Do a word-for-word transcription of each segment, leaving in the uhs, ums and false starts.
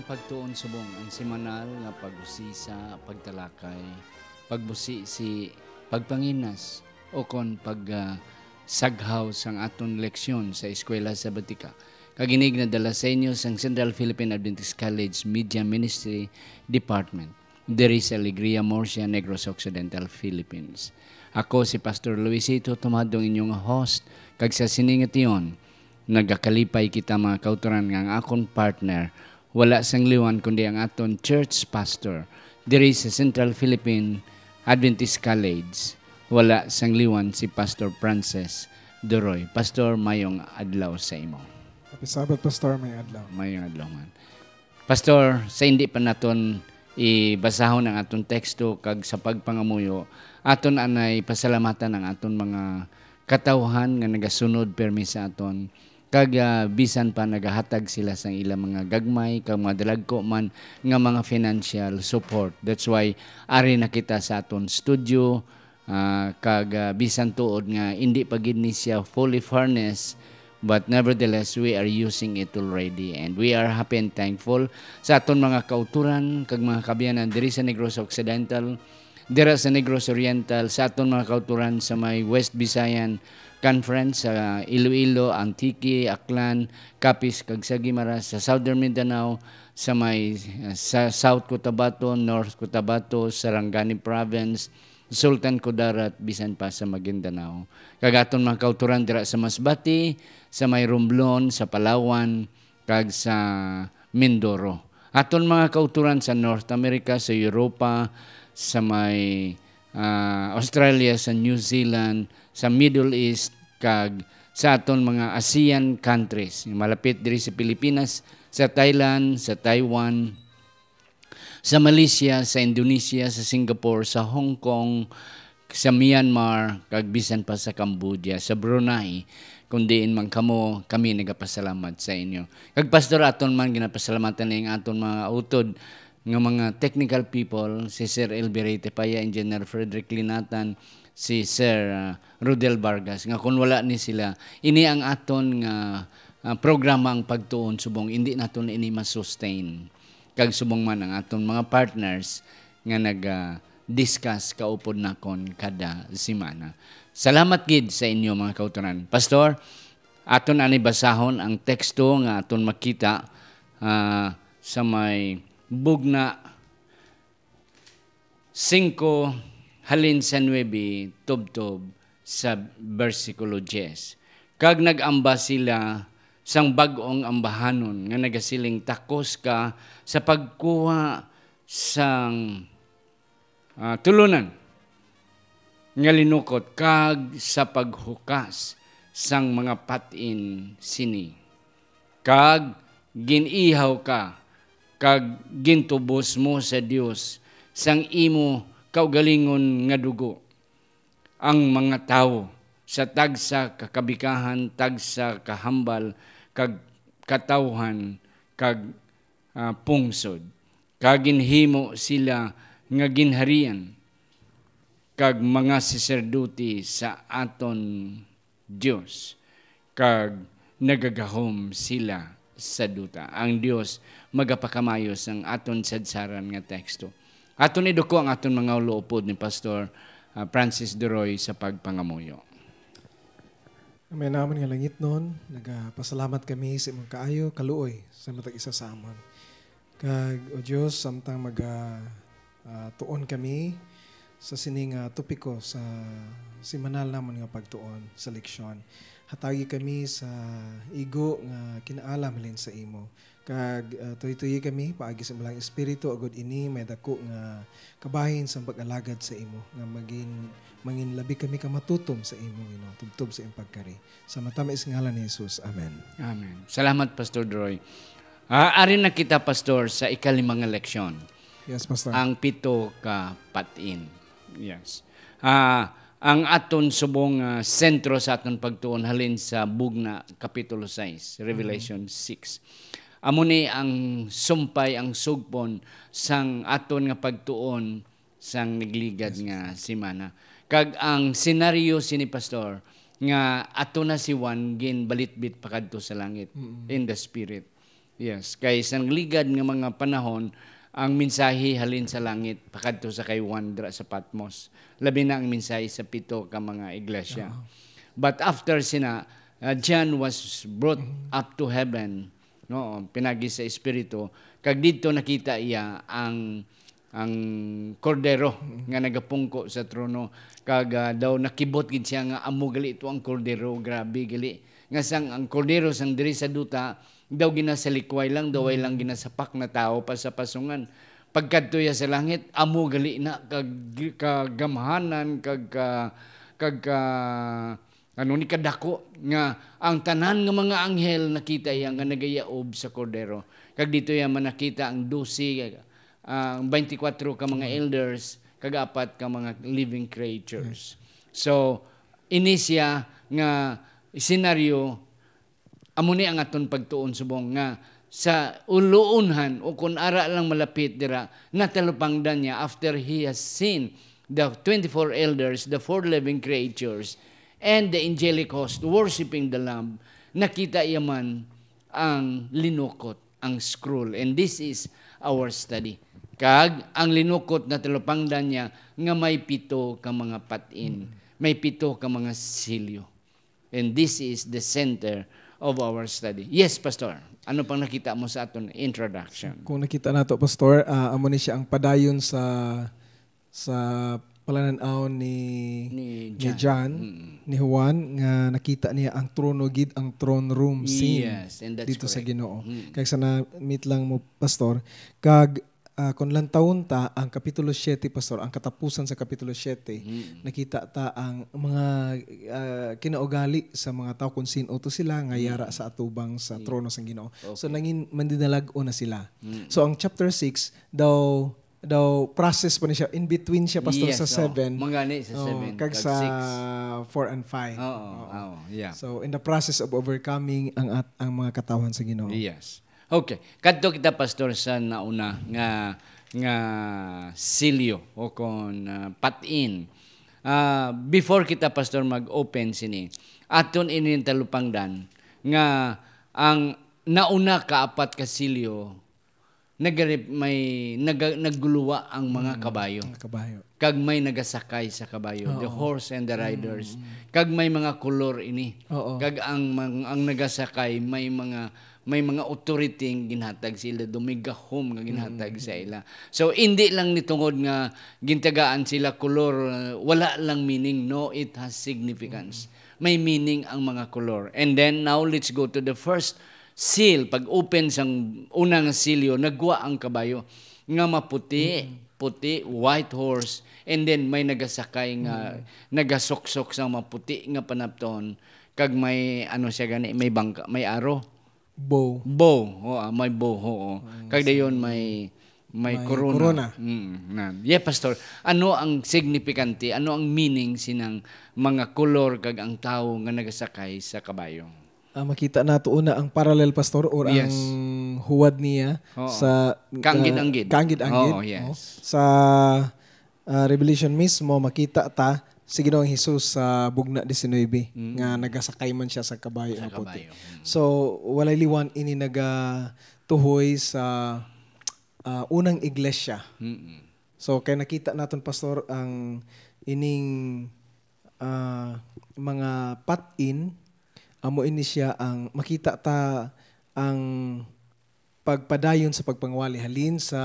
Pagtuon subong ang semanal nga pag-usisa, pagtalakay, pagbusisi, pagpanginas, o kon pag, ah, saghaw sang aton leksyon sa Eskwela Sabatika. Kag ini ginadala sa inyo sang Central Philippine Adventist College Media Ministry Department, diri sa Alegria, Murcia, Negros Occidental, Philippines. Ako si Pastor Luisito Tomadong, inyong host, kag sa sini nga tion, nagakalipay kita, mga kautoran, nga ang akon partner wala sang liwan kundi ang aton church pastor diri sa Central Philippine Adventist College, wala sang liwan si Pastor Francis Doroy. Pastor, mayong adlaw sa imo. Happy Sabbath, Pastor. Mayong adlaw. Mayong adlaw man. Pastor, sa hindi pa naton ibasahon ang aton teksto kag sa pagpangamuyo, aton anay pasalamatan ang aton mga katawhan nga nagasunod permi sa aton, kag, ah, bisan pa nagahatag sila sang ilang mga gagmay kag mga dalagko man nga mga financial support. That's why ari na kita sa aton studio, ah, kag, ah, bisan tuod nga indi pa gid ni siya fully furnished, but nevertheless, we are using it already, and we are happy and thankful sa aton mga kauturan kag mga kaabyanan diri sa Negros Occidental, dira sa Negros Oriental, sa aton mga kauturan sa may West Visayan Conference, sa Iloilo, Antique, Aklan, Capiz, kag sa Guimaras, sa Southern Mindanao, sa may, uh, sa South Cotabato, North Cotabato, Sarangani Province, Sultan Kudarat, bisan pa sa Maguindanao. Kag aton mga kauturan dira sa Masbate, sa may Romblon, sa Palawan, kag sa Mindoro. Aton mga kauturan sa North America, sa Europa, sa may, ah, Australia, sa New Zealand, sa Middle East, kag sa aton mga ASEAN countries, malapit diri sa Pilipinas, sa Thailand, sa Taiwan, sa Malaysia, sa Indonesia, sa Singapore, sa Hong Kong, sa Myanmar, kag bisan pa sa Cambodia, sa Brunei, kung diin man kamo, kami nagapasalamat sa inyo. Kag Pastor, aton man ginapasalamatan ang aton mga utod nga mga technical people, si Sir Elberete Paya, Engineer Frederick Linatan, si Sir, ah, Rodel Vargas, nga kung wala ni sila, ini ang aton nga, ah, programa ang pagtuon subong, hindi naton ini masustain. Kag subong man ang aton mga partners nga nag, ah, discuss kaupod nakon kada semana. Salamat gid sa inyo, mga kautoran. Pastor, aton ani basahon ang teksto nga aton makita, ah, sa may Bugna singko halin sa nuebe tubtob sa bersikulo diyes. Kag nag-amba sila sang bag-ong ambahanon nga nagasiling, "Takos ka sa pagkuha sang, ah, tulunan nga linukot kag sa paghukas sang mga patin sini." Kag gin-ihaw ka, kag gintubos mo sa Dios sang imo kaugalingon nga dugo ang mga tawo sa tagsa ka kabikahan, tagsa ka hambal, kag katawhan, kag, ah, pungsod, kag ginhimo sila nga ginharian kag mga saserdote sa aton Dios, kag nagagahom sila sa duta. Ang Dios magapakamayo sang aton sadsaran nga teksto. Aton iduko ang aton mga ulo upod ni Pastor, ah, Francis Duroy sa pagpangamuyo. Amay naman nga langitnon, nagapasalamat kami sa imong kaayo, kaluoy sa matag isa sa amon. Kag, O Dios, samtang maga, ah, tuon kami sa sining, ah, topiko sa semanal namon nga pagtuon sa leksyon, hatagi kami sa igo nga kinaalam halin sa imo. Kag, ah, tuytoyi kami paagi sa imo lang Espiritu, agod ini may dako nga kabahin sang pag-alagad sa imo, nga magin, mangin labi kami ka matutom sa imo, Ginoo, tubtob sa iyang pagkari. Sa matamis ngalan ni Jesus. Amen. Amen. Salamat, Pastor Droy. Ah, ari na kita, Pastor, sa ikalima nga leksyon. Yes, Pastor. Ang pito ka patin. Yes. Ah, ang aton subong, ah, sentro sa aton pagtuon halin sa Bugna, Kapitulo sais, Revelation Mhm. six. Amo ni ang sumpay, ang sugpon sang aton nga pagtuon sang nagligad Yes, nga Pastor. semana. Kag ang senaryo sini, Pastor, nga ato na si Juan ginbalitbit pakadto sa langit Mm. in the spirit. Yes, kay sang ligad nga mga panahon, ang mensahe halin sa langit pakadto sa kay Juan dira sa Patmos, labi na ang mensahe sa pito ka mga iglesia. Oo. But after sina, uh, John was brought Mm-hmm. up to heaven, no, pinagi sa Espiritu, kag didto nakita iya ang ang Kordero Mm. nga nagapungko sa trono, kag, ah, daw nakibot gid siya nga amo gali ito ang Kordero, grabe gali. Nga sang ang Kordero sang diri sa duta, daw ginasalikway lang, daw way lang Mm. ginasapak na tawo pa sa pasungan. Pagkadto iya sa langit, amo gali na kag, kagamhanan, kag, ka, kag, ka, ano ni kadako nga ang tanan nga mga anghel nakita iya nga nagayaob sa Kordero. Kag dito iya man nakita ang dose, ang twenty-four ka mga Mm. elders, kag apat ka mga living creatures. Yes. So, ini siya nga senaryo, amo ni ang aton pagtuon subong nga sa uluunhan o kun ara lang malapit dira, natalupangdan niya after he has seen the twenty-four elders, the four living creatures, and the angelic host worshiping the Lamb, nakita iya man ang linukot, ang scroll. And this is our study. Kag ang linukot natalupangdan niya nga may pito ka mga patin, Mm. may pito ka mga silyo. And this is the center of our study. Yes, Pastor. Ano pang nakita mo sa aton introduction? Kung nakita nato, Pastor, ah, amo ni siya ang padayon sa, sa palanan-aw ni, Ni ni John. John, Mm. ni Juan, nga nakita niya ang trono gid, ang throne room scene Yes, and that's dito sa correct. Ginoo. Mm. Kag sa namit lang mo, Pastor, kag, ah, kung lantawon ta ang Kapitulo siete, Pastor, ang katapusan sa Kapitulo siete, Mm. nakita ta ang mga, ah, kinaugali sa mga tawo kung sin-o to sila nga Mm. yara sa atubang sa Yes. trono sang Ginoo. So, Okay. nangin-, mandinalag-on na sila. Mm. So, ang chapter six, daw, daw process pa ni siya, in between siya, Pastor, Yes, sa oh. seven. Mangani sa Oh, seven, kag kag sa six. four and five. Oo, Oo. oo, yeah. So, in the process of overcoming ang at-, ang mga katawhan sa Ginoo. Yes. Okay. Kadto kita, Pastor, sa nauna nga, nga silyo o kon, ah, patin. Ah, before kita, Pastor, mag-open sini, aton ini talupangdan nga ang nauna ka apat ka silyo, nagari-, may naga-, nagguluwa ang mga Mm, kabayo. Ang kabayo. Kag may nagasakay sa kabayo, the Oo. horse and the riders. Mm, mm. Kag may mga kolor ini. Oo. Kag ang mang-, ang nagasakay may mga, may mga authority nga ginhatag sa ila, do may gahom nga ginhatag Mm, sa mm. ila. So, indi lang ni tungod nga gintagaan sila kolor, uh, wala lang meaning. No, it has significance. Mm. May meaning ang mga kolor. And then, now let's go to the first seal. Pag-open sang unang silyo, nagwa ang kabayo nga maputi, Mm. puti, white horse, and then may nagasakay nga Mm. nagasuksok sang maputi nga panapton, kag may, ano siya gani, may bangka, may aro. Bow. Bow, oo, may bow, oo. Mm, Kag so, dayon may, may may korona. korona. Mm, na. Yeah, Pastor. Ano ang signifikante? Ano ang meaning sinang mga kolor kag ang tawo nga nagasakay sa kabayo? Ah, makita nato una ang parallel, Pastor, or Yes. ang huwad niya Oo. sa, Kaanggid-anggid. ah, kaanggid-anggid, Oo, no? yes. Sa, ah, Revelation mismo, makita ta si Ginoong Jesus sa bugna diecinuebe, Mm. nga nagasakay man siya sa kabayo Sa nga puti. kabayo. Mm. So, walay liwan ini nagatuhoy sa, ah, unang iglesia. Mm-mm. So, kay nakita naton, Pastor, ang ining, ah, mga patin, amo ini siya ang makita ta ang pagpadayon sa pagpangwali halin sa,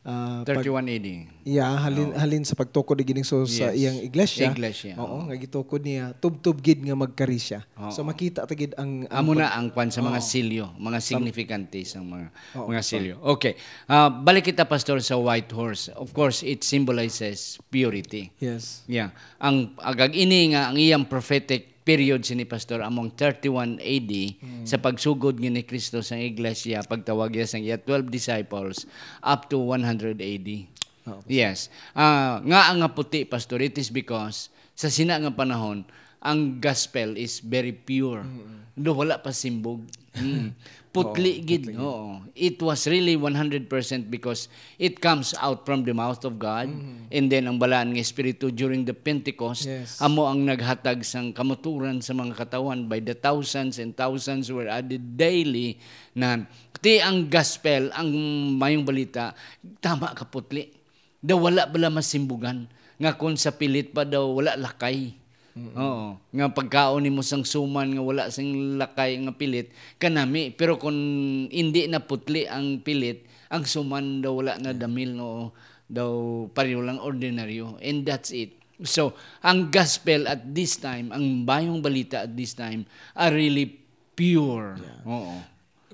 ah, pag- Thirty-one A D. Yeah, halin, Oo. halin sa pagtukod ni Ginoong Hesus sa Yes. iyang iglesia. Iglesia, Oo, oo. nga gitukod niya, tubtob gid nga magkari siya. Oo. So, makita ta gid ang, ang Amo na pag- ang kwan sa mga Oo. silyo, mga Sam- signifikante sa mga, Oo, mga Pastor. silyo. Okay. Ah, balik kita, Pastor, sa white horse. Of course, it symbolizes purity. Yes. Yeah. Ang agag ini nga ang iyang prophetic period sini, Pastor, among thirty-one A D Mm. sa pagsugod nga ni Kristo sa iglesia, pagtawag niya sa iya twelve disciples up to one hundred A D. Oo, Pastor. Yes. Ah, nga ang nga puti, Pastor, it is because sa sina nga panahon, ang gospel is very pure. Do wala pa simbog. Mm. Putli Oo, gid. Putli gid. Oo. It was really one hundred percent because it comes out from the mouth of God. And then ang Balaan nga Espiritu during the Pentecost, Yes. amo ang naghatag sang kamuturan sa mga katawhan. By the thousands and thousands were added daily. Na ti ang gospel, ang mayong balita, tama ka putli. Daw wala bala masimbugan nga kung sa pilit pa daw wala lakay. Oo, nga pagkaon nimo sang suman nga wala sing lakay nga pilit, kanami. Pero kung hindi na putli ang pilit, ang suman daw wala na damil, no, daw pareho lang ordinaryo. And that's it. So, ang gospel at this time, ang bayong balita at this time, are really pure. Yeah. Oo.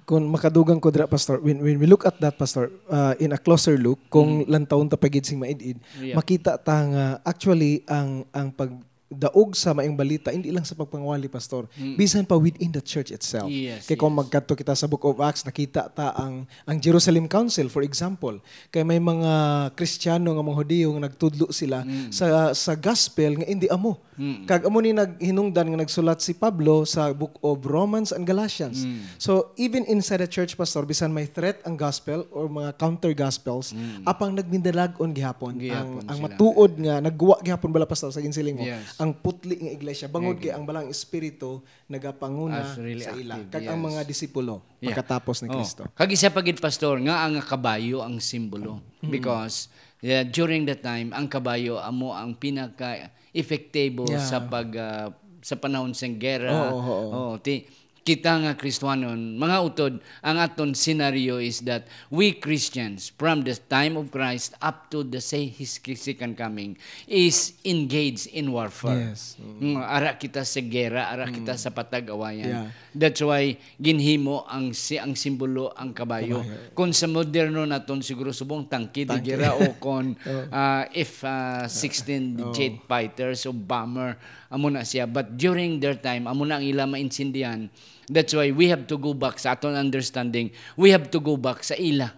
Kung makadugang ko dira, Pastor, when, when we look at that, Pastor, uh, in a closer look, kung Mm. lantawon ta pa gid sing maid-id, Yeah. makita ta nga actually ang, ang pagdaog sa mayong balita, hindi lang sa pagpangwali, Pastor, Mm. bisan pa within the church itself. Yes, Kay kung yes. magkadto kita sa Book of Acts, nakita ta ang, ang Jerusalem Council, for example, kay may mga Kristiyano nga mga Hudiyo nga nagtudlo sila Mm. sa, sa gospel nga hindi amo. Mm. Kag amo ni naghinungdan nga nagsulat si Pablo sa Book of Romans and Galatians. Mm. So, even inside the church, Pastor, bisan may threat ang gospel or mga counter gospels, Mm. apang nagmindalag-on gihapon Gihapon ang, ang sila. matuod nga nagguwa gihapon bala, Pastor, sa ginsiling mo, Yes. ang putli nga iglesia. Bangod Agi. kay ang Balaan Espiritu nagapanguna As really sa ila. active, Kag ang yes. mga disipulo Yeah. pagkatapos ni Oh. Kristo. Kag isa pa gid, Pastor, nga ang kabayo ang simbolo. Mm. Because, yeah, during the time, ang kabayo amo ang pinaka epektibo Yeah. sa pag, ah, sa panahon sang gera. Oo, oo, oo. Oo, ti-, kita nga Kristiyanon, mga utod, ang aton scenario is that we Christians, from the time of Christ up to the say, his second coming, is engaged in warfare. Yes. Mm. Mm, ara kita sa gera, ara kita Mm. sa patag-awayan. Yeah. That's why ginhimo ang si-, ang simbolo ang kabayo. Kabayo. Kung sa moderno naton, siguro subong tangke, di Tangke. gera, o kon, Oh. ah, F, ah, sixteen Oh. jet fighters o bomber, amo na siya. But during their time, amo na ang ila maintindihan. That's why we have to go back sa aton understanding. We have to go back sa ila,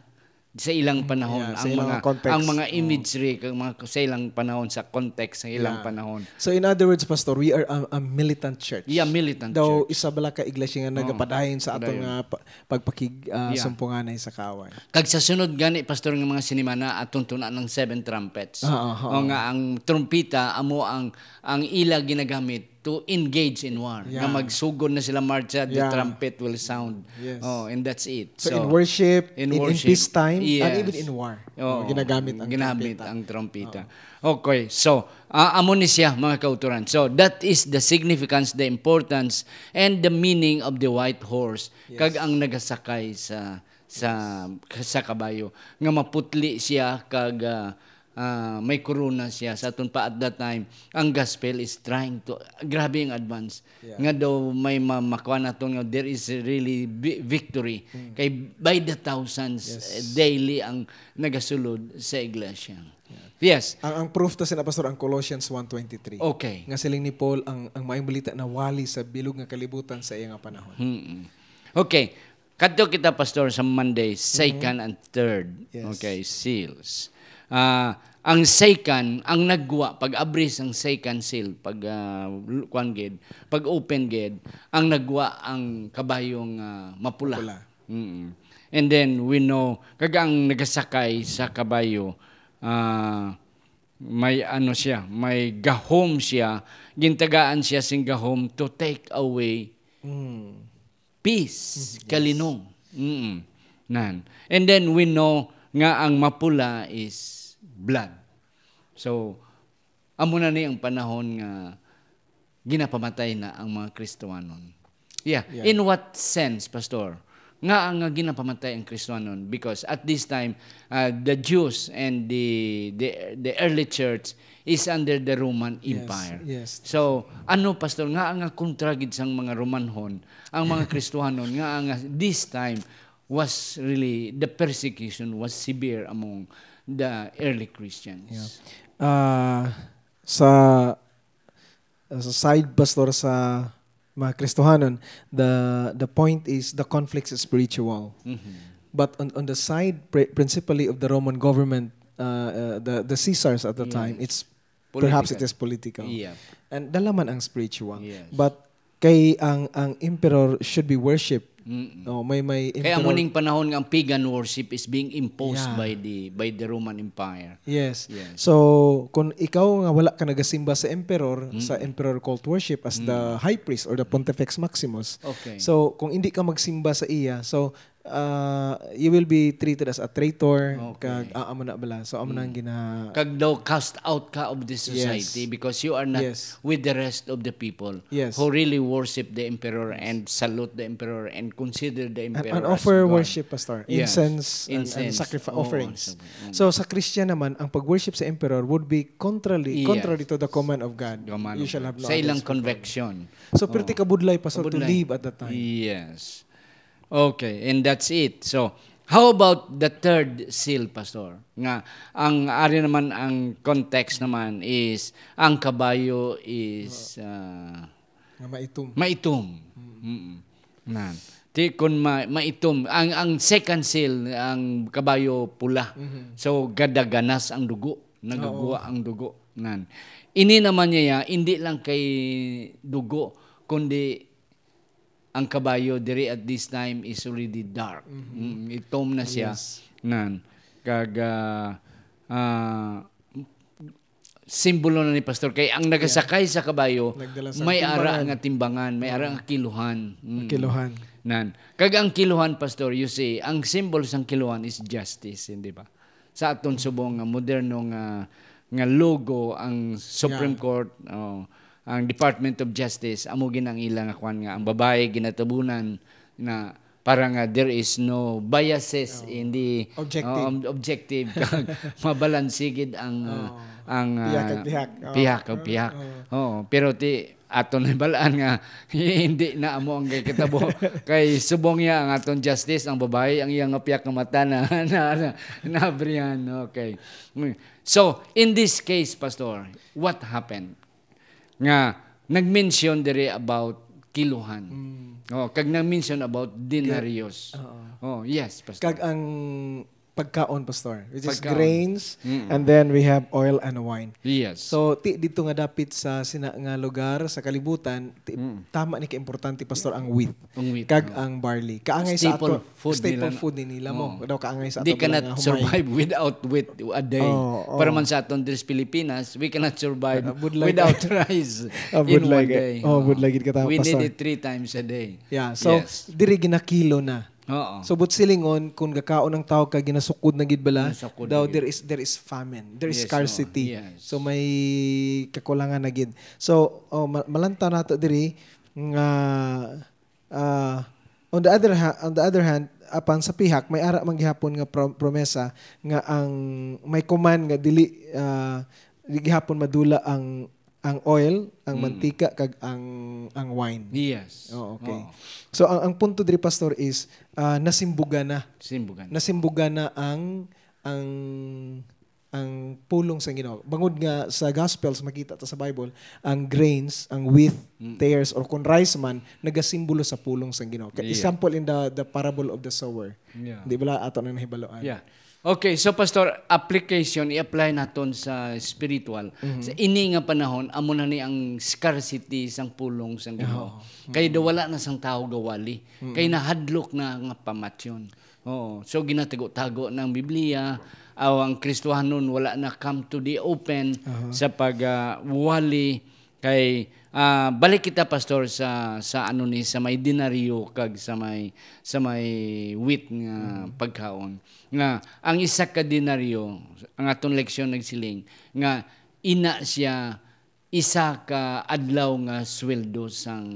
sa ilang Mm, panahon, yeah, sa ang ilang mga, context. ang mga Oh. imagery kag mga, sa ilang panahon, sa context sa ilang Yeah. panahon. So, in other words, Pastor, we are a, a militant church. Yeah, militant Daw church. isa bala ka iglesia nga Oh, nagapadayon sa aton padayon. nga pa-, pagpakig, ah, Yeah. sumpunganay sa kaaway. Kag sa sunod gani, Pastor, nga mga sinimana, aton tuna ng seven trumpets. Ah, ah, O ah. nga ang trumpeta amo ang, ang ila ginagamit to engage in war. Yeah. Nga magsugod na sila marcha, the Yeah. trumpet will sound. Yes. Oh, and that's it. So, So, in worship, in in, in worship, peace time, and yes. even in war, Oh, oh, ginagamit ang ginamit trumpeta. ang trumpeta. Oh. Okay, so, ah, amo ni siya, mga kauturan. So, that is the significance, the importance, and the meaning of the white horse. Yes. Kag ang nagasakay sa, sa, sa kabayo. Nga maputli siya, kag, ah, ah, may korona siya. Sa aton pa at that time, ang gospel is trying to, grabe ang advance. Yeah. Nga daw may ma-, makuha naton nga there is really vi-, victory. Mm. Kay by the thousands, Yes. eh, daily ang nagasulod sa iglesia. Yeah. Yes. Ang, ang proof ta sina, Pastor, ang Colossians one twenty-three. Okay. Nga siling ni Paul, ang, ang maayong balita nawali sa bilog nga kalibutan sa iya nga panahon. Mm-mm. Okay. Kadto kita, Pastor, sa Monday, second Mm-hmm. and third. Yes. Okay, seals. Ah, ang second, ang nagwa, pag-abri sang second seal, pag, ah, l-, kuwan gid, pag-open gid, ang nagwa ang kabayong, ah, mapula. Mapula. Mm. And then we know, kag ang nagasakay sa kabayo, ah, may ano siya, may gahom siya, gintagaan siya sing gahom to take away Mm. peace, Mm, yes. kalinong. Mm. Nan. And then we know nga ang mapula is blood. So, amo na ni ang panahon nga ginapamatay na ang mga Kristiyanon. Yeah. Yeah. In what sense, Pastor? Nga ang, nga ginapamatay ang Kristiyanon? Because at this time, uh, the Jews and the, the, the early church is under the Roman Yes, Empire. yes. So, ano, Pastor, nga ang kontra gid sang mga Romanhon, ang mga Kristiyanon, nga ang this time was really, the persecution was severe among the early Christians? Yeah. Ah, sa, sa side, Pastor, sa mga Kristohanon, the, the point is the conflict is spiritual. Mhm. But on, on the side, pri-, principally of the Roman government, uh, uh, the, the Caesars at the time, Yes. it's Perhaps it is political. Yeah. And dala man ang spiritual. Yes. But kay ang, ang emperor should be worship. Mm-mm. No, may, may Kaya amo emperor ning panahon nga ang pagan worship is being imposed Yeah. by the, by the Roman Empire. Yes. Yes. So, kung ikaw nga wala ka nagasimba sa emperor, sa Mm. emperor cult worship as the Mm. high priest or the Pontifex Maximus, Okay. so kung hindi ka magsimba sa iya, so uh, you will be treated as a traitor, Okay. kag, ah, amo na bala. So, amo na ang Mm. gina- Kag daw cast out ka of the Yes. society because you are not Yes. with the rest of the people Yes. who really worship the emperor Yes. and salute the emperor and consider the And, emperor and as offer God. worship, Pastor. Yes. Incense and, and Incense. Sacrifi-, Oo, offerings. sa-, mm. So, sa Christian naman, ang pag-worship sa emperor would be contrary, Yes. contrary to the command of God. Command You of shall God. have no Sa ilang others before me. conviction. So, Oo. perti ka budlay, Pastor, to Budlay. live at that time. Yes. Okay, and that's it. So, how about the third seal, Pastor? Nga, ang ari naman, ang context naman is, ang kabayo is, ah, Nga maitom. maitom. Mm. Mm-mm. Nan. Ti, kun ma-, maitom, ang, ang second seal, ang kabayo pula. Mhm. So, gadaganas ang dugo. Nagagwa Oo. ang dugo. Nan. Ini naman niya, hindi lang kay dugo, kundi ang kabayo diri at this time is already dark. Mhm. Mm, itom na siya. Yes. Nan. Kag, ah, ah, simbolo na ni Pastor kay ang nagasakay sa kabayo Nagdala sa may ara timbangan. nga timbangan, may ara Oo. nga kiluhan. Mm. Ang kiluhan. Nan. Kag ang kiluhan, Pastor, you see, ang symbol sang kiluhan is justice, hindi ba? Sa aton subong nga moderno nga, nga logo ang Supreme Yeah. Court, oh, ang Department of Justice, amo gid ang ila nga kwan nga ang babayi ginatabunan na para nga there is no biases Oh. in the, Objective. oh, um, objective. Mabalanse gid ang, uh, Oo. ang, Pihak uh, kag pihak. Oo. pihak kag pihak. Oo. Oo, pero ti aton na balaan nga hindi na amo ang gikitabo. Kay subong niya ang aton justice, ang babayi, ang iyang nga pihak nga mata na, na, na, naabrihan. Okay. So, in this case, Pastor, what happened? Nga nag-mention diri about kiluhan. Mm. Oh, kag nag-mention about denarios. Oo. Oh, yes, Pastor. Kag ang pagkaon, Pastor, which is Pagkaon. grains, Mm. and then we have oil and wine. Yes. So, ti-, dito nga dapit sa sina nga lugar sa kalibutan, ti-, Mm. tama ni ka-importante, Pastor, ang wheat Ang wheat, kag no? ang barley. Kaangay sa Staple ato, food staple nila, no? food ni nila mo. Oo. Daw kaangay sa Di ato ka bala not nga humay. survive without wheat a day. Oo, oo. Para man sa aton diri sa Pilipinas, we cannot survive Ah, budlay without ka. rice Ah, in budlay one ka. day. Oh, Oo. budlay gid ka, We need Pastor. it three times a day. Yeah, so, Yes. diri ginakilo na. Oo. So, but silingon, kung gakaon ang tao kag ginasukod na gid bala, Ginasukod daw na gid. there is, there is famine, there is Yes, scarcity. oo. Yes. So, may kakulangan na gid. So, oh, ma-, malantaw nato diri nga, ah, on the other ha-, on the other hand, apan sa pihak, may ara man gihapon nga pro-, promesa nga ang may command nga dili, ah, di gihapon madula ang ang oil, ang Mm. mantika, kag ang, ang wine. Yes. Oh, okay. Oo. So, ang, ang punto diri, Pastor, is, ah, nasimbugan na. Simbugan. Nasimbugan na ang, ang, ang pulong sa Ginoo. Bangod nga sa Gospels, makita ta sa Bible, ang grains, ang wheat, Mm. tares, or kung rice man, nagasimbolo sa pulong sa Ginoo. Ka-, Yeah. example in the, the parable of the sower. Yeah. Di ba, ato nang nahibaluan? Yeah. Okay, so Pastor, application, i-apply naton sa spiritual. Mhm. Sa ini nga panahon, amo na ni ang scarcity sang pulong sang Ginoo. Oo. Kay Mhm. daw wala na sang tawo gawali. Mhm. Kay nahadlok na nga pamatyon. Oo. So, ginatago-tago na ang Biblia. Aw, ang Kristohanon wala na come to the open Aha. sa pag, ah, wali. Kay, ah, balik kita, Pastor, sa, sa ano ni, sa may denaryo kag sa may, sa may wheat nga Mhm. pagkaon. Nga, ang isa ka denaryo, ang aton leksyon nagsiling, nga ina siya isa ka adlaw nga sweldo sang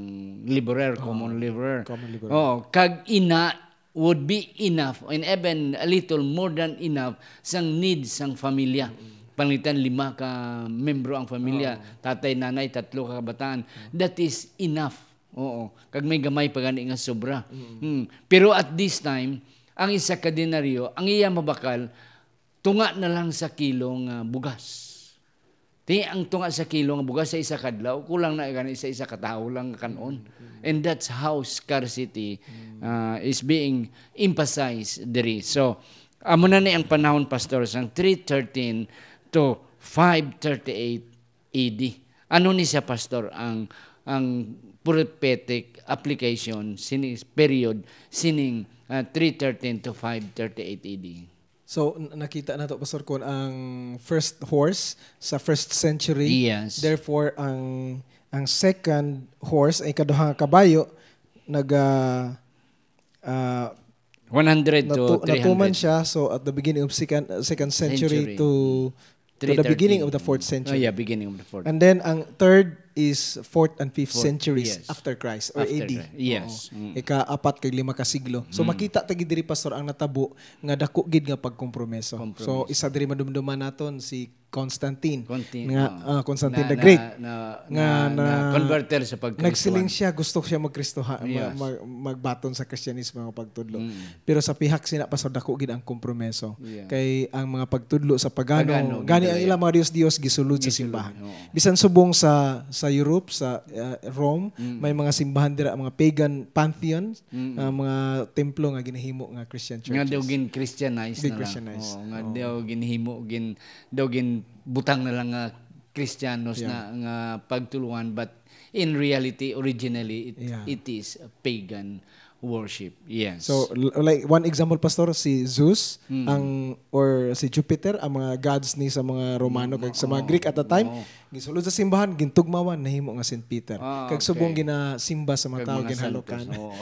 laborer, common Oh, laborer. common laborer. Oo, kag ina would be enough, and even a little more than enough, sang need sang familia. Mm-mm. Panglitan lima ka membro ang familia, Oo. tatay, nanay, tatlo ka kabataan. Oo. That is enough. Oo. Kag may gamay pa gani nga sobra. Mm-mm. Hmm. Pero at this time, ang isa ka denaryo, ang iya mabakal, tunga na lang sa kilo nga bugas. Ti, ang tunga sa kilo nga bugas sa isa ka adlaw, kulang na gani sa isa ka tawo lang nga kan-on. Mm, mm. And that's how scarcity, Mm. uh, is being emphasized diri. So, amo na ni ang panahon, Pastor, sang three thirteen to five thirty-eight A D. Ano ni siya, Pastor, ang, ang prophetic application sini period sining, ah, three thirteen to five thirty-eight A D? So, n-, nakita nato, Pastor, kung ang first horse sa first century, Yes. therefore, ang, ang second horse, ay ikaduha nga kabayo, naga, ah, One hundred to natu-, natuman three hundred. siya. So, at the beginning of second, uh, second century Century. to, to the beginning of the fourth century. Oh, yeah, beginning of the fourth. And then, ang third is fourth and fifth Fourth, centuries yes. after Christ or After A D. Christ, yes. Oo. Mm. Ika-apat kag lima ka siglo. So, Mm. makita ta gid diri, Pastor, ang natabo nga dako gid nga pagkompromiso. Compromise. So, isa diri madumduman naton si Constantine, Conti-, nga, oo. ah, Constantine Na, the Great, na, na, nga na, na, na converter sa pagkristohan. Nagsiling siya, gusto siya magkristoha-, ma-, Yes. ma-, magbaton sa Kristyanismo nga pagtudlo. Mm. Pero sa pihak sina, Pastor, dako gid ang kompromiso. Yeah. Kay ang mga pagtudlo sa pagano, Pagano, gani ang gidala. ilang mga dios-dios gisulod sa Gisulod, simbahan. oo. Bisan subong sa, sa Europe, sa, uh, Rome, Mm. may mga simbahan dira, mga pagan pantheon, Mm. uh, mga templo nga ginahimo nga Christian Nga churches. daw gin-Christianize na lang. Gin-Christianize. Oo, nga Oo. daw ginhimo, gin-, daw ginbutang na lang nga Kristiyanos Yeah. na nga pagtuluan, but in reality, originally, it, Yeah. it is a pagan worship. Yes. So, l-, like, one example, Pastor, si Zeus, Mm. ang, or si Jupiter, ang mga gods ni sa mga Romano, Mm, kag sa mga oo, Greek at the time, oo. gisulod sa simbahan, gintugmawan, nahimo nga Saint Peter. Ah, Kag subong okay. ginasimba sa mga Kag tao, mga ginhalokan. santos, oo.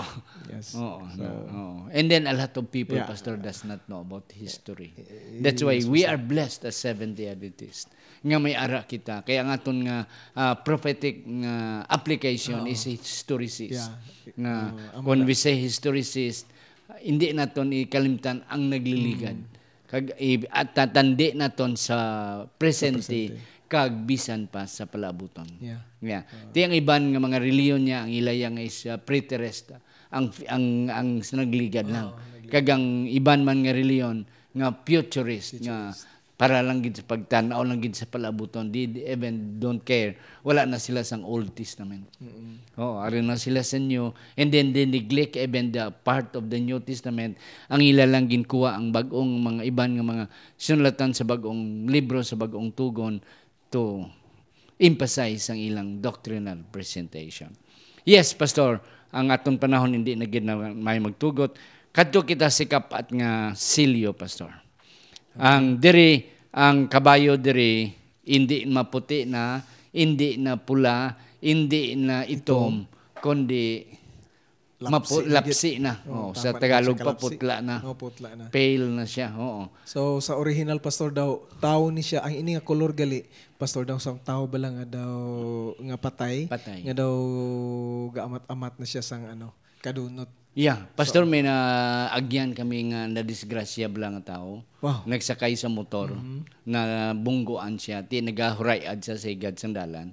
Yes. Oo, So, na, oo. And then a lot of people, Yeah. Pastor, does not know about history. Eh, That's why yes, we Pastor. are blessed as Seventh-day Adventists. Nga may ara kita. Kaya ang aton nga, ah, prophetic nga application Oo. is historicist. Yeah. Nga, Oo, amo when na. we say historicist, hindi naton ikalimtan ang nagliligad. Mm. Kag i-, at tatandi naton sa presente, Sa presente. kag bisan pa sa palaabuton. Yeah. Yeah. Oo. Ti ang iban nga mga reliyon niya, ang ilaya nga is, uh, preterist, ang, ang, ang sa nagligad lang. Oo, nagligad. Kag ang iban man nga reliyon nga futurist, nga Futurist. para lang gid sa pagtan-aw lang gid sa palaabuton. They even don't care. Wala na sila sang Old Testament. Mm-mm. Oo, ari na sila sa New. And then they neglect even the part of the New Testament. Ang ila lang ginkuha ang bag-ong mga iban nga mga sinulatan sa bag-ong libro, sa bag-ong tugon to emphasize ang ilang doctrinal presentation. Yes, Pastor, ang aton panahon hindi na gid na may magtugot. Kadto kita sa ikapat nga selyo, Pastor. Ang diri, ang kabayo diri, hindi maputi na, hindi na pula, hindi na itom, Itom. kundi Lapsi mapu-, na gid. lapsi na. Oh, Oh, sa tama na Tagalog sa pa, kalapsi. putla na. Oh, putla na. Pale na siya, oo. So, sa original, Pastor, daw, tao ni siya. Ang ini nga kolor gali, Pastor, daw, sa tao bala nga daw, nga patay, Patay. nga daw gaamat-amat na siya sang, ano, kadunot. Yeah, Pastor, So, may naagyan kami nga nadisgrasya bala nga tao. Wow. Nagsakay sa motor, Mhm. nabungguan siya, ti nagahuray-ad siya sa higad sang dalan.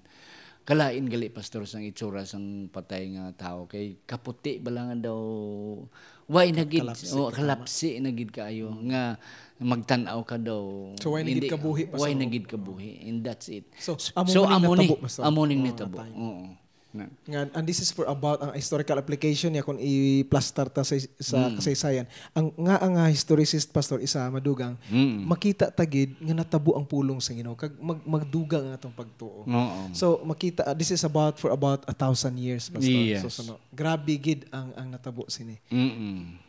Kalain gali, Pastor, sang itsura sang patay nga tawo, kay kaputi bala nga daw, way na gid, Kalapsi oh, ka, tama. kalapsi na gid kaayo, Mm. nga magtan-aw ka daw, So, way na gid hindi, kabuhi, way Pastor? na gid kabuhi, and that's it. So, So, amo so, man ang amo ni, natabo, Pastor. amo ning Oh, natabo. natay. Oo. Na. Nga, and this is for about ang historical application niya kung iplastar ta sa, sa Mm. kasaysayan. Ang, nga ang, ah, historicist, Pastor, isa, madugang, Mm. makita ta gid nga natabo ang pulong sa Ginoo, kag mag-, magdugang ang atong pagtuo. Oo. So, makita, ah, this is about, for about a thousand years, Pastor. Yes. So, so, no, grabe gid ang, ang natabo sini. Mm-mm.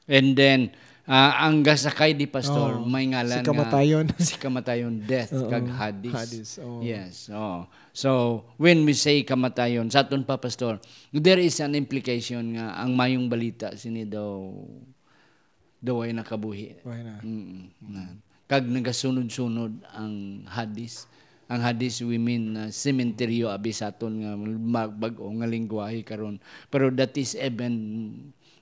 And then, ah, ang gasakay di, Pastor, Oh, may ngalan si nga kamatayon. si kamatayon, death, Oo, kag Hades. Hades, oo. Yes, oo. So, when we say kamatayon, sa aton pa, Pastor, there is an implication nga ang mayong balita sini daw, daw ay nakabuhi. Way na. Mm, na. Kag nagasunod-sunod ang Hades. Ang Hades, we mean, uh, sementeryo, abi sa aton nga mag-, bag-o nga lingwahe karon. Pero that is even,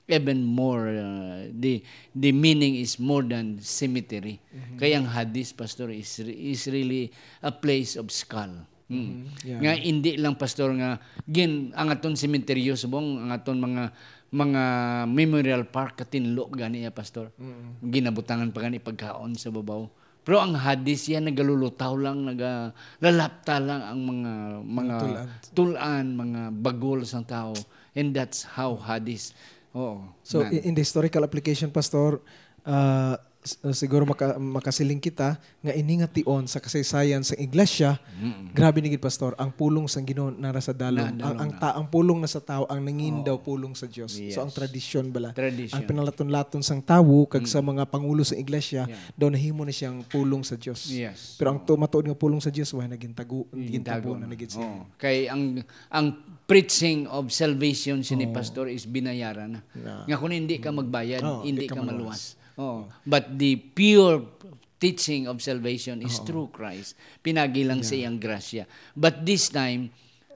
even more, uh, the, the meaning is more than cemetery. Mhm. Kay ang Hades, Pastor, is re-, is really a place of skull. Mm. Mhm. Yeah. Nga hindi lang, Pastor, nga gin-, ang aton sementeryo subong, ang aton mga, mga memorial park, katinlo gani ya, Pastor. Mm. Ginabutangan pa gani pagkaon sa babaw. Pero ang Hades, yan nagalulutaw lang, nagalalapta lang ang mga, mga Mga tul-an. tul-an, mga bagol sang tao. And that's how Hades. Oo. So, Na- i-, in the historical application, Pastor, uh, S-, uh, siguro maka-, makasiling kita nga ini nga tion sa kasaysayan sa iglesia, Mm-mm. grabe ni gid, Pastor, ang pulong sang Ginoo nara sa dalom. Na Ang, dalom ang, na. ta-, ang pulong na sa tao, ang nangin Oo. daw pulong sa Dios. Yes. So, ang tradisyon bala, Tradition. ang pinalaton-laton sang tawo kag sa Mm. mga pangulo sa iglesia, Yeah. daw nahimo na siyang pulong sa Dios. Yes. Pero ang Oo. tu-, matuod nga pulong sa Dios, way naging tago, Yung naging tago tago na nagid siya. Oo. Kay ang ang preaching of salvation sini Oo. Pastor is binayaran na. Na. Nga kung hindi ka magbayad, Oo, hindi di ka ka maluwas. maluwas. Oh, but the pure teaching of salvation is Oo. through Christ. Pinagi lang sa Yeah. iyang grasya. But this time,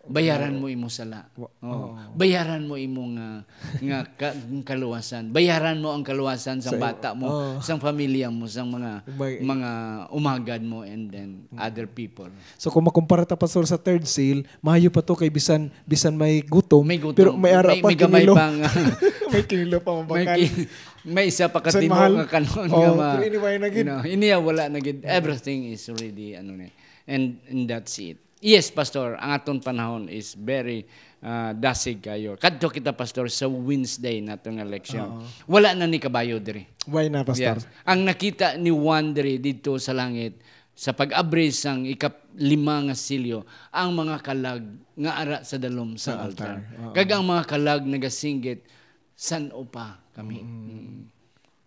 bayaran mo imo sala. Wa-, Oh, oo. Bayaran mo imo nga nga ka-, kaluwasan. Bayaran mo ang kaluwasan sang Sa, bata mo, oo. sang pamilya mo, sang mga May- mga umagad mo and then other people. So kung makumpara ta, Pastor, sa third seal, maayo pa to kay bisan bisan may gutom, May gutom. pero may ara May- pa may gamay kinilo. pa nga. May kinilo pa May mabakan. ki-, may isa pa ka Sa tibo mahal. nga kanon nga Oh, ma-, pero anyway na gid. you know, iniya wala na gid. Everything is ready, ano ni. And, and that's it. Yes, Pastor, ang aton panahon is very ah, dasig kayo. Kadto kita, Pastor, sa Wednesday nato nga leksyon. Oo. Wala na ni kabayo diri. Why na, Pastor? Yes. Ang nakita ni Juan diri dito sa langit, sa pag-abri sang ikatlima nga silyo, ang mga kalag nga ara sa dalom sa Sa altar. altar. Oo. Kag ang mga kalag nagasinggit, "San-o pa kami?" Mm. Mm.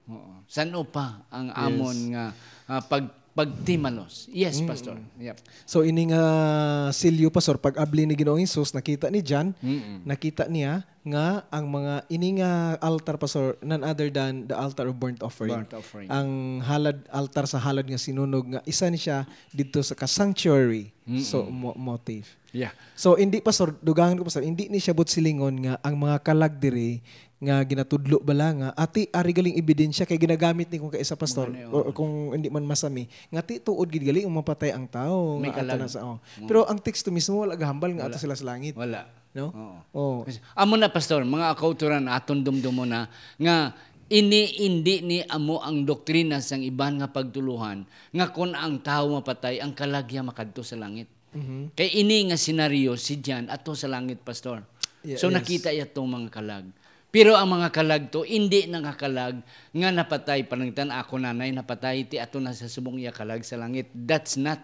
Oo. San-o pa ang Yes. amon nga ah, pag pagtimalos? Yes, Mm. Pastor. Yep. So ini nga silyo, Pastor, pag-abli ni Ginoong Hesus, nakita ni John, Mm-mm. nakita niya nga ang mga ini nga altar, Pastor, none other than the altar of burnt offering. Burnt offering. Ang halad, altar sa halad nga sinunog, nga isa ni siya didto sa ka sanctuary. Mm-mm. So mo- motif. Yeah. So hindi, Pastor, dugangan ko, Pastor, hindi ni siya but silingon nga ang mga kalag diri nga ginatudlo bala nga ati ari galing ebidensya kay ginagamit ni kung kaisa, Pastor, Mga ni-, o kung hindi man masami, nga ti tuod gid gali ang mapatay ang tao May nga ato kalag. na sa, oh. Mm. Pero ang teksto mismo wala gahambal nga ato Wala. Sila sa langit. Wala. No? Oo. Oh. Kasi, amo na, Pastor, mga kauturan, aton dumdumon na nga ini indi ni amo ang doktrina sang iban nga pagtuluhan nga kon ang tawo mapatay, ang kalag iya makadto sa langit. Mhm. Kay ini nga senaryo, si John ato sa langit, Pastor. Yeah, So yes. Nakita iya tong mga kalag. Pero ang mga kalag to, indi nakakalag nga napatay. Pananglitan, ako nanay napatay, ti ato na sa subong iya kalag sa langit. That's not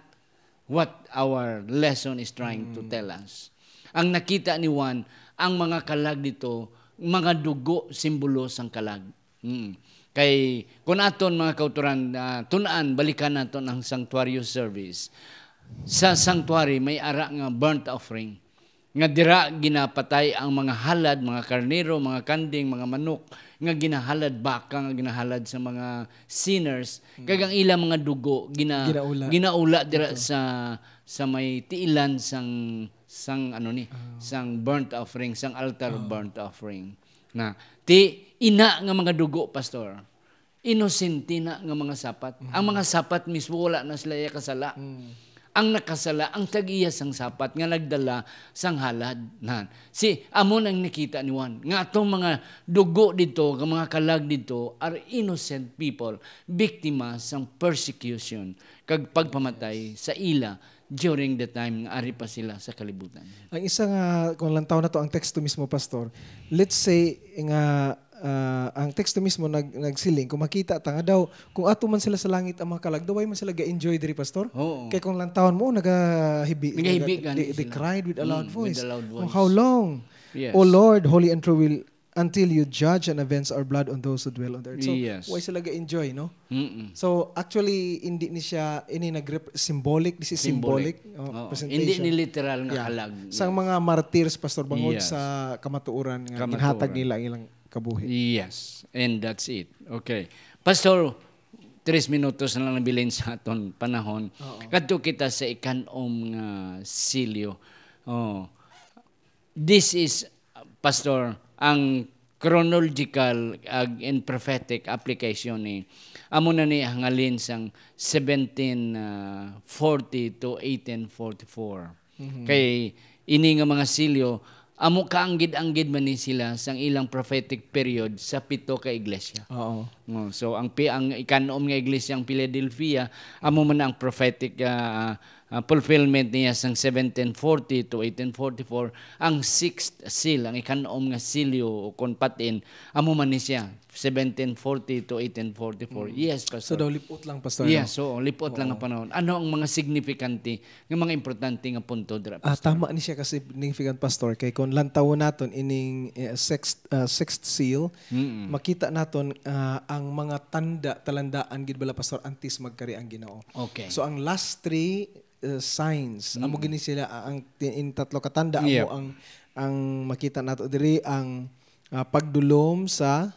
what our lesson is trying to Mm. tell us. Ang nakita ni Juan, ang mga kalag dito, mga dugo, simbolo sang kalag. Mm. Kay kung aton, mga kauturan, ah, tun-an, balikan naton ang sanctuary service. Sa sanctuary may ara nga burnt offering, nga dira ginapatay ang mga halad, mga karnero, mga kanding, mga manok, nga ginahalad, baka nga ginahalad sa mga sinners, kag ang ilang mga dugo gina-, Ginaula. ginaula dira Ito. sa, sa may tiilan sang, sang, ano ni, Ah. sang burnt offering, sang altar of Ah. burnt offering. Na, ti, ina nga mga dugo, Pastor, inosente na nga mga sapat. Ang mga sapat mismo, wala na sila iya kasala. Mm. Ang nakasala, ang tag-iya sang sapat nga nagdala sang halad. Nan, si, amo nang nakita ni Juan, nga atong mga dugo dito, nga mga kalag dito, are innocent people, biktima sang persecution, kag pagpamatay sa ila during the time nga ari pa sila sa kalibutan. Ang isa nga, kung lantaw na to ang teksto mismo, Pastor, let's say nga, ah, ang teksto mismo nag, nagsiling, kung makita ta nga daw, kung ato man sila sa langit ang mga kalag, daw way man sila ga-enjoy diri, Pastor? Oo. Kay kung lantawon mo, nagahibi, Nagahibi naga-, gani they, they sila. cried with a loud Mm, voice. with a loud "Oh, voice. how long, Yes. O Lord, holy and true, will, until you judge and avenge our blood on those who dwell on the earth?" So, Yes. Way sila ga-enjoy, no? Mm-mm. So, actually, hindi ni siya, ini nag-rep-, symbolic, this is symbolic, Symbolic. oh, Oo. presentation. Hindi ni literal nga Yeah. kalag. Sang Yes. mga martyrs, Pastor, bangod Yes. sa kamatuoran nga Kamatuoran. ginhatag nila ang ilang kabuhi. Yes, and that's it. Okay. Pastor, tres minutos na lang nabilin sa aton panahon. Oo. Kadto kita sa ikanom nga silyo. Oh. This is, Pastor, ang chronological ag and prophetic application ni amo na ni hangalin sang seventeen forty to eighteen forty-four. Mhm. Kay ini nga mga silyo, amo kaanggid-anggid man ni sila sang ilang prophetic period sa pito ka iglesia. Oo. Oh, so ang pi-, ang ikanom nga iglesia ang Philadelphia, amo man ang prophetic ah, ah, fulfillment niya sang seventeen forty to eighteen forty-four, ang sixth seal, ang ikanom nga silyo o kon patin, amo man ni siya, seventeen forty to eighteen forty-four. Mm. Yes, So, Pastor. daw lipot lang, Pastor, Yes, no? oo, lipot lang Oo. ang panahon. Ano ang mga signifikante nga mga importante nga punto dira, Ah, Pastor? tama ni siya ka significant, Pastor, kay kung lantawon naton ining, eh, sixth, ah, sixth seal, Mm. makita naton, ah, ang mga tanda, talandaan gid bala, Pastor, antes magkari ang Ginoo. Okay. So, ang last three, uh, signs, amo Mm. gini sila, ah, ang ti-, in tatlo ka tanda, amo Yep. ang, ang makita nato diri, ang, ah, pagdulom sa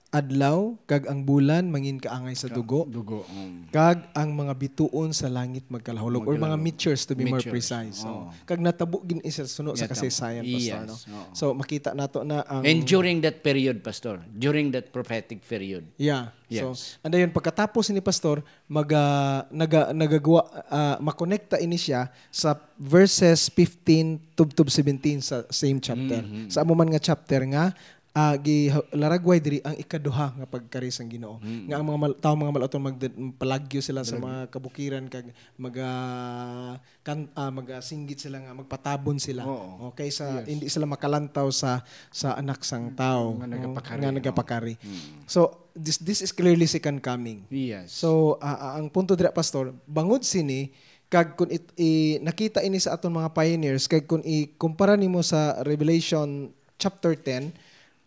adlaw, kag ang bulan mangin kaangay sa Ka-, dugo, dugo, um. kag ang mga bituon sa langit magkalahulog, or mga Magkalahulog. meteors, to be more Meteors, precise. So, oo. kag natabo gid isa suno sa Yata. kasaysayan, Pastor, Yes, no? oo. So, makita nato na ang And during that period, Pastor, during that prophetic period. Yeah. So, Yes. anda yun, pagkatapos ni Pastor, maga-, naga-, nagagwa-, ah, makonekta ini siya sa verses fifteen tubtob seventeen sa same chapter. Mhm. Sa amo man nga chapter nga, ah, gi-, laragway diri ang ikaduha nga pagkari sang Ginoo. Mhm. Nga ang mga mal-, tawo, mga malauton, magd-, palagyo sila sa Palagyo. mga kabukiran kag maga-, kan-, ah, magasinggit sila nga magpatabon sila. Oo. Okay, sa Yes. hindi sila makalantaw sa, sa anak sang tao, Nga no, nagapakari, nga no? nagapakari. Mm. So, this, this is clearly second coming. Yes. So, ah, ah, ang punto dira, Pastor, bangod sini, kag kun it-, i-, nakita ini sa aton mga pioneers, kag kun ikumpara nimo sa Revelation chapter ten,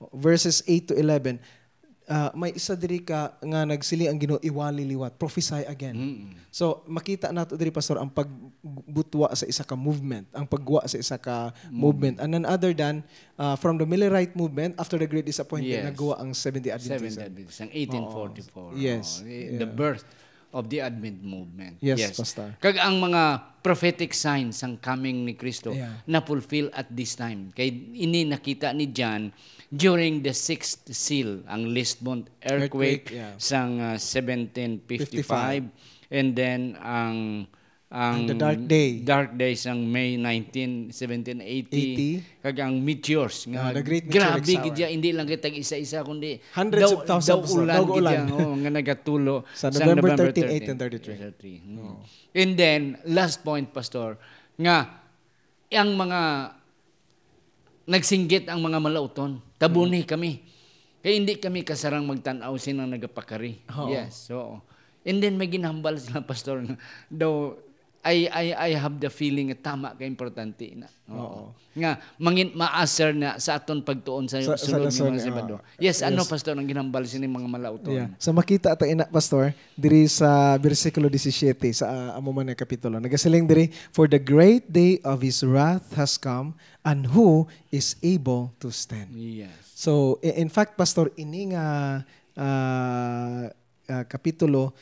verses eight to eleven, ah, may isa diri ka nga nagsiling ang Ginoo, "Iwali liwat, prophesy again." Mm. So, makita nato diri, Pastor, ang pagbutwa sa isa ka movement, ang pagwa sa isa ka Mm. movement. And none other than, ah, from the Millerite movement, after the Great Disappointment, Yes. nagwa ang Seventh-day Adventism. Seventh-day Adventism, ang eighteen forty-four. Oo. Yes. Oh, eh, the Yeah. birth of the Advent movement. Yes, Yes. Pastor. Kag ang mga prophetic signs sang coming ni Kristo Yeah. na-fulfill at this time. Kay ini nakita ni John during the sixth seal, ang Lisbon earthquake Earthquake, yeah. sang, ah, seventeen fifty-five, Fifty-five. and then ang, ang Ang the dark day. dark day sang May nineteen, seventeen eighty, Eighty. kag ang meteors nga Ah, the great grabe meteoric gid shower. siya, hindi lang kita isa-isa, kundi Hundreds daw, of thousands daw of ulan daw gid ulan. siya, oh, nga nagatulo Sa sa November November thirteen, thirteen, eighteen thirty-three. thirty-three. Mm. Oh. And then, last point, Pastor, nga ang mga nagsinggit ang mga malauton, "Tabuni Mm. kami. Kay hindi kami kasarang magtan-aw sinang nagapakari." Oo. Yes, oo. And then may ginhambal sila, Pastor, nga daw, "I, I, I have the feeling nga tama ka importante na." Oo. Oo. Nga mangin maaser na sa aton pagtuon sa Sa, sa sulod nga nasod mga nga, Sabado. oo. Yes, ano, Yes. Pastor, ang ginhambal sini mga malauton? Yeah. So, makita ta ina, Pastor, diri sa bersikulo disisiete sa, ah, amo man nga kapitulo. Nagasiling diri, "For the great day of his wrath has come, and who is able to stand?" Yes. So, i-, in fact, Pastor, ini nga, ah, ah, kapitulo,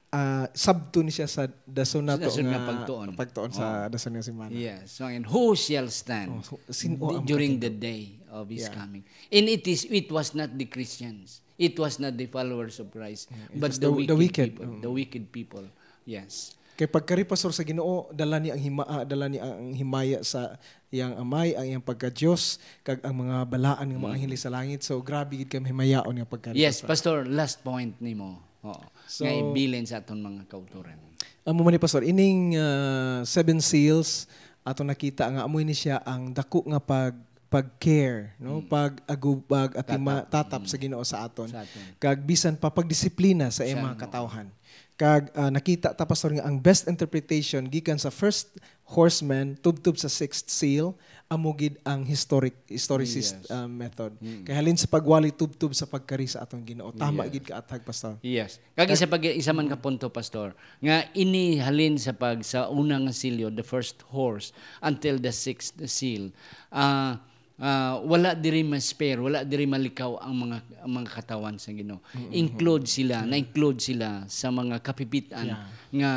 ah, sabton ni siya sa dason nato Sa dason nga nga pagtuon. pagtuon sa Oh. dason nga semana. Yes. So, and who shall stand Oh, so, sin-o di-, ang during the makatindog? day of his Yeah. coming? And it is, it was not the Christians. It was not the followers of Christ, Mm, it but was the the, the wicked wicked. people. Mm. The wicked people. Yes. Kay pagkari, Pastor, sa Ginoo, dala ni ang hima-, ah, dala ni ang himaya sa iyang Amay, ang iyang pagka-Dios, kag ang mga balaan nga mga Mm. anghel sa langit. So, grabe gid ka mahimayaon nga pagkari, Yes, Pastor. Pastor, last point nimo. Oo. So, Nga ibilin sa aton mga kautoran. Amo man ni, Pastor, ining, ah, seven seals, ato nakita nga amo ni siya ang dako nga pag, pag-care, no? Mm. Pag-agubag at Tatap. ima-, tatap Mm. sa Ginoo sa aton. Sa aton. Kag bisan pa pagdisiplina sa iyang Sa mga ano? katawhan. Kag, ah, nakita ta, Pastor, nga ang best interpretation gikan sa first horseman tubtob sa sixth seal, amo gid ang historic, historicist, Yes. ah, method. Mm. Kay halin sa pagwali tubtob sa pagkari sa aton Ginoo. Tama Yes. gid ka athag, Pastor. Yes. Kag Kag isa pag, isa man ka punto, Pastor, nga ini halin sa pag, sa una nga silyo, the first horse, until the sixth seal, ah, ah, wala diri ma-spare, wala diri malikaw ang mga, ang mga katawhan sa Ginoo. Mm, Include mm. sila, Yeah. na-include sila sa mga kapipit-an Yeah. nga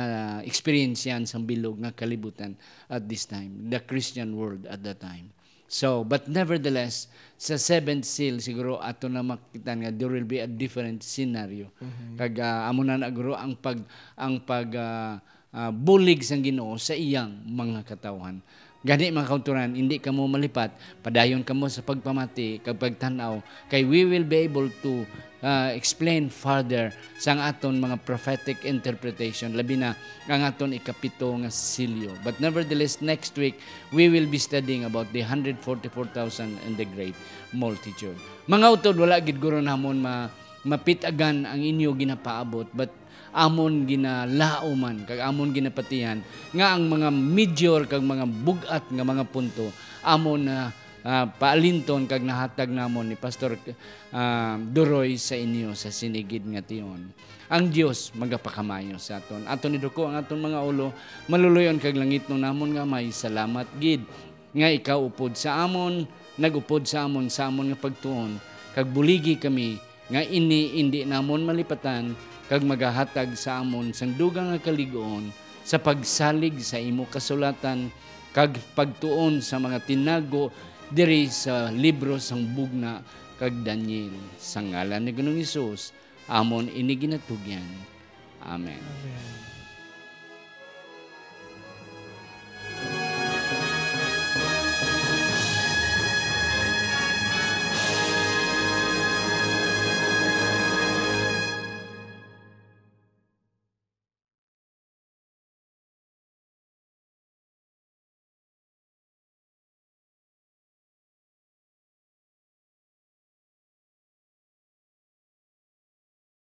na-experience yan sa bilog nga kalibutan at this time, the Christian world at that time. So, but nevertheless, sa seventh seal, siguro ato na makita nga there will be a different scenario. Mhm. Kag, ah, amo na na, guro, ang pag, ang pag, ah, ah, bulig sang Ginoo sa iyang mga katawhan. Gani, mga kautoran, hindi kamo malipat, padayon kamo sa pagpamati kag pagtan-aw, kay we will be able to ah, explain further sang aton mga prophetic interpretation, labi na ang aton ikapito nga silyo. But nevertheless, next week, we will be studying about the hundred forty-four thousand and the great multitude. Mga utod, wala gid guro namon ma-, mapitagan ang inyo ginapaabot, but amon ginalao man, kag amon ginapatihan nga ang mga major kag mga bug-at nga mga punto amon na, ah, paalinton kag nahatag namon ni Pastor, ah, Duroy sa inyo sa sini gid nga tion. Ang Dios magapakamayo sa aton. Aton iduko ang aton mga ulo, maluluy-on kag langitnon namon nga Amay, salamat gid nga ikaw upod sa amon, nag-upod sa amon sa amon nga pagtuon, kag buligi kami nga ini indi namon malipatan, kag magahatag sa amon sang dugang nga kalig-on sa pagsalig sa imo kasulatan, kag pagtuon sa mga tinago diri sa libro sang Bugna kag Daniel. Sa ngalan ni Ginoong Hesus, amon ini ginatugyan. Amen. Amen.